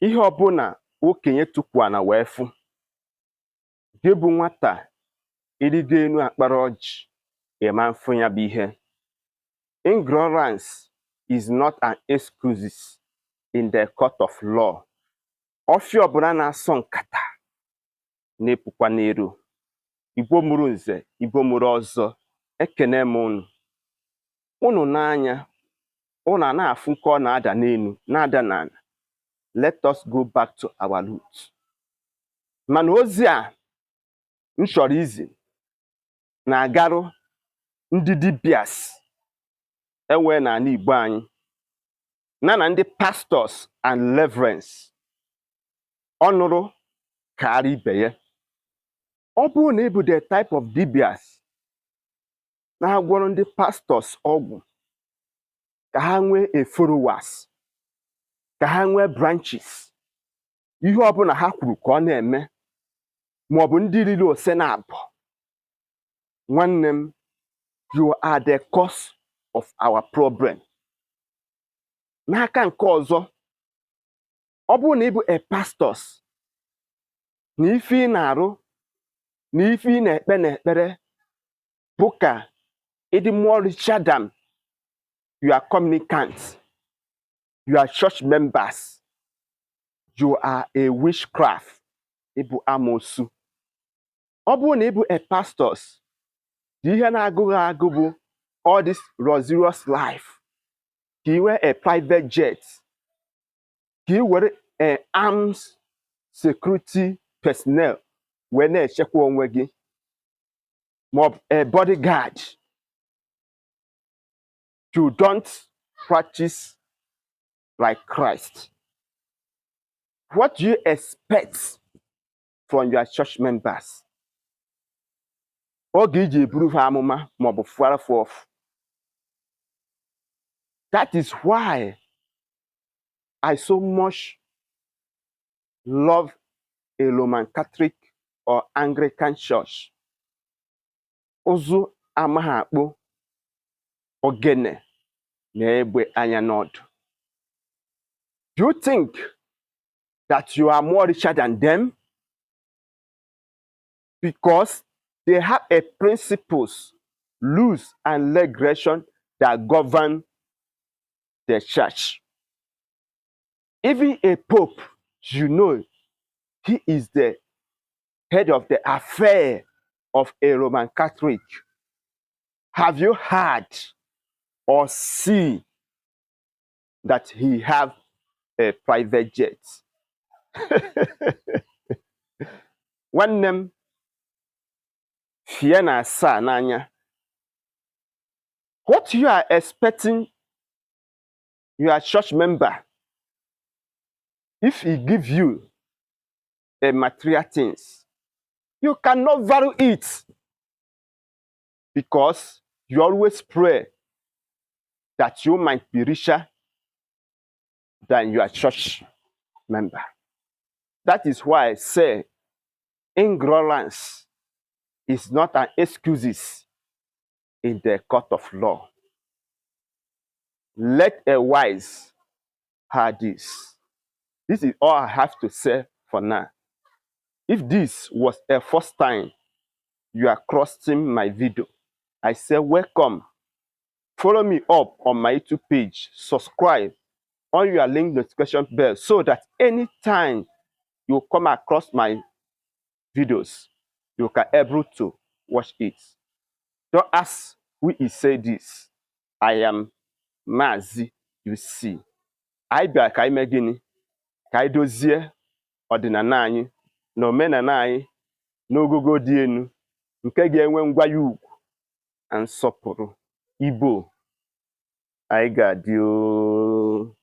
Ihe ọbụla okenye tụkwu ana wee fụ, gị bụ nwata ịrịgo enu akpara ọjị, ịma mfụ ya bụ ihe. Ignorance is not an excuse in the court of law. Ọfịa ọbụla na-asọ nkata na-epukwa n'elu. Igbo mụrụ nze, Igbo mụrụ ọzọ, ekene m unu. Unu n'anya unu a na-afụ nke ọ na-ada n'elu na-ada n'ala. Let us go back to our roots. Mana ozi a m chọrọ izi na-agarụ ndị dibias enwee n'ala Igbo anyị na na ndị pastors and reverends. Ọ nụrụ kaara ibe ya. Ọ bụrụ na ị bụ the type of dibias na-agwọrọ ndị pastors ọgwụ ka ha nwee a followers, ka ha nwee branches, ihe ọbụla ha kwuru ka ọ na-eme, maọbụ ndị riri ose na abụọ, nwanne m, you are the cause of our problem. N'aka nke ọzọ, ọ bụrụ na ị bụ a pastors na ife ị na-arụ na ife ị na-ekpe n'ekpere bụ ka ịdị more richer than your communicants, your church members, you are a witchcraft, ịbụ amoosu. Ọ bụrụ na ị bụ a pastors, ihe na-agụghị agụ bụ all this luxurious life, ka ị nwee a private jet, ka ị were a arms security personnel wee na-echekwa onwe gị, maọbụ a bodyguard, you don't practice like Christ. What do you expect from your church members? Oge iji eburu ha amụma maọbụ fụara fa ọfụ. That is why I so much love a Roman Catholic or Anglican Church. Ụzụ amaghị akpụ ogene na-egbe anya n'ọdụ. Do you think that you are more richer than them? Because they have a principles, rules, and regulation that govern the church. Even a pope, he is the head of the affair of a Roman Catholic. Have you heard or see that he have a private jet? Nwanne m, fie na asaa n'anya. What you are expecting your church member, if he give you a material things, you cannot value it because you always pray that you might be richer than your church member. That is why I say ignorance is not an excuse in the court of law. Let a wise hear this. This is all I have to say for now. If this was a first time you are crossing my video, I say welcome. Follow me up on my YouTube page, subscribe on your link notification bell so that anytime you come across my videos, you can able to watch it. Don't ask who is say this. I am Mazi UC. Anyị bịara ka anyị mee gịnị? Ka anyị dozie ọdịnala anyị na omenala anyị n'ogogo dị elu nke ga-enwe nkwanye ùgwù na nsọpụrụ. Igbo, anyị ga-adị ooo.